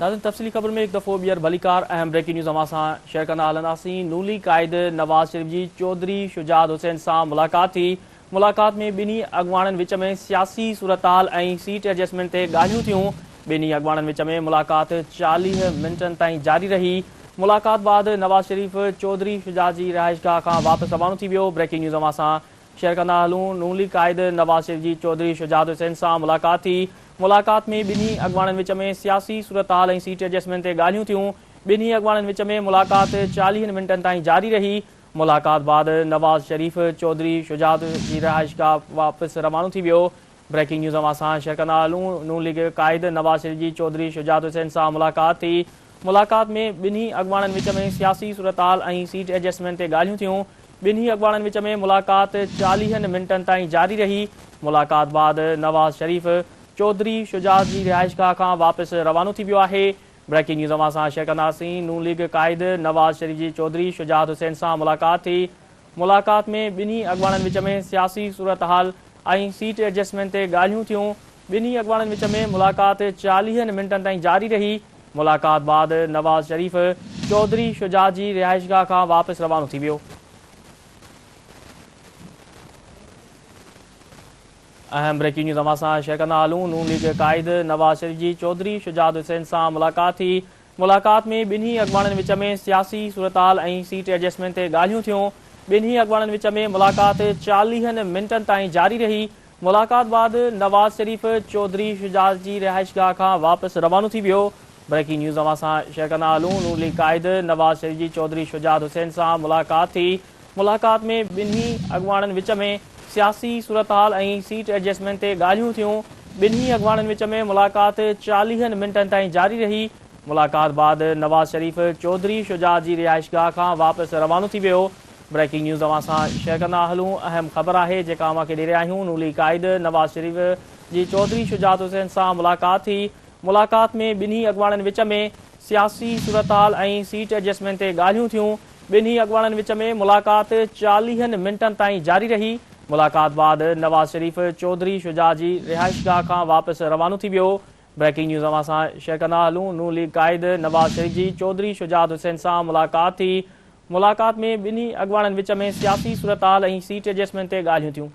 ناظرين تفصيلي خبر ۾ هڪ دفعو ٻيهر ڀليڪار اهم بريڪنگ نيوز اوهان سان شيئر ڪندا هلنداسين نون ليگ قائد نواز شريف جي چوڌري شجاعت حسين سان ملاقات ٿي ملاقات ۾ ٻنهي اڳواڻن وچ ۾ سياسي صورتحال ۽ سيٽ ايڊجسٽمينٽ تي ڳالهيون ٿيون ٻنهي اڳواڻن وچ ۾ ملاقات 40 منٽن تائين جاري رهي ملاقات بعد نواز شريف چوڌري شجاعت جي رهائشگاهه کان واپس روانو ٿي ويو بريڪنگ نيوز اوهان سان شيئر ڪندا هلون، نون ليگ قائد نواز شريف جي چوڌري شجاعت حسين سان ملاقات ٿي، ملاقات ۾ ٻنهي اڳواڻن وچ ۾ سياسي صورتحال ۽ سيٽ ايڊجسٽمينٽ تي ڳالهيون ٿيون، ٻنهي اڳواڻن وچ ۾ ملاقات چاليهن منٽن تائين جاري رهي، ملاقات بعد نواز شريف چوڌري شجاعت جي رهائشگاهه واپس روانو ٿي ويو، بريڪنگ نيوز اوهان سان شيئر ڪندا هلون، نون ليگ قائد نواز شريف جي چوڌري شجاعت حسين سان ملاقات ٿي، ملاقات ۾ ٻنهي اڳواڻن وچ ۾ سياسي صورتحال ۽ سيٽ ايڊجسٽمينٽ تي ڳالهيون ٿيون، ٻنهي اڳواڻن وچ ۾ ملاقات چاليهن منٽن تائين جاري رهي، ملاقات بعد نواز شريف چوڌري شجاعت جي رهائشگاهه کان واپس روانو ٿي ويو آهي، بريڪنگ نيوز اوهان سان شيئر ڪنداسين، نون ليگ قائد نواز شريف جي چوڌري شجاعت حسين سان ملاقات ٿي، ملاقات ۾ ٻنهي اڳواڻن وچ ۾ سياسي صورتحال ۽ سيٽ ايڊجسٽمينٽ تي ڳالهيون ٿيون، ٻنهي اڳواڻن وچ ۾ ملاقات چاليهن منٽن تائين جاري رهي، ملاقات بعد نواز شريف چوڌري شجاع جي رهائشگاهه کان واپس روانو ٿي ويو. اهم بريڪنگ نيوز اوهان سان شيئر ڪندا هلون، نون ليگ قائد نواز شريف جي چوڌري شجاعت حسين سان ملاقات ٿي، ملاقات ۾ ٻنهي اڳواڻن وچ ۾ سياسي صورتحال ۽ سيٽ ايڊجسٽمينٽ تي ڳالهيون ٿيون، ٻنهي اڳواڻن وچ ۾ ملاقات چاليهن منٽن تائين جاري رهي، ملاقات بعد نواز شريف چوڌري شجاعت جي رهائشگاهه کان واپس روانو ٿي ويو، بريڪنگ نيوز اوهان سان شيئر ڪندا هلون، نون ليگ قائد نواز شريف جي چوڌري شجاعت حسين سان ملاقات ٿي، ملاقات ۾ ٻنهي اڳواڻن وچ ۾ سياسي صورتحال ۽ سيٽ ايڊجسٽمينٽ تي ڳالهيون ٿيون، ٻنهي اڳواڻن وچ ۾ ملاقات چاليهن منٽن تائين جاري رهي، ملاقات بعد نواز شريف چوڌري شجاعت جي رهائشگاهه کان واپس روانو ٿي ويو، بريڪنگ نيوز اوهان سان شيئر ڪندا هلون اهم خبر آهي جيڪا اوهان کي ڏئي رهيا آهيون نون ليگ قائد نواز شريف جي چوڌري شجاعت حسين سان ملاقات ٿي ملاقات ۾ ٻنهي اڳواڻن وچ ۾ سياسي صورتحال ۽ سيٽ ايڊجسٽمينٽ تي ڳالهيون ٿيون ٻنهي اڳواڻن وچ ۾ ملاقات چاليهن منٽن تائين جاري رهي ملاقات بعد نواز شريف چوڌري شجاع جي رهائشگاهه کان واپس روانو ٿي ويو بريڪنگ نيوز اوهان سان شيئر ڪندا هلون نون ليگ قائد نواز شريف جي چوڌري شجاعت حسين سان ملاقات ٿي ملاقات ۾ ٻنهي اڳواڻن وچ ۾ سياسي صورتحال ۽ سيٽ ايڊجسٽمينٽ تي ڳالهيون ٿيون.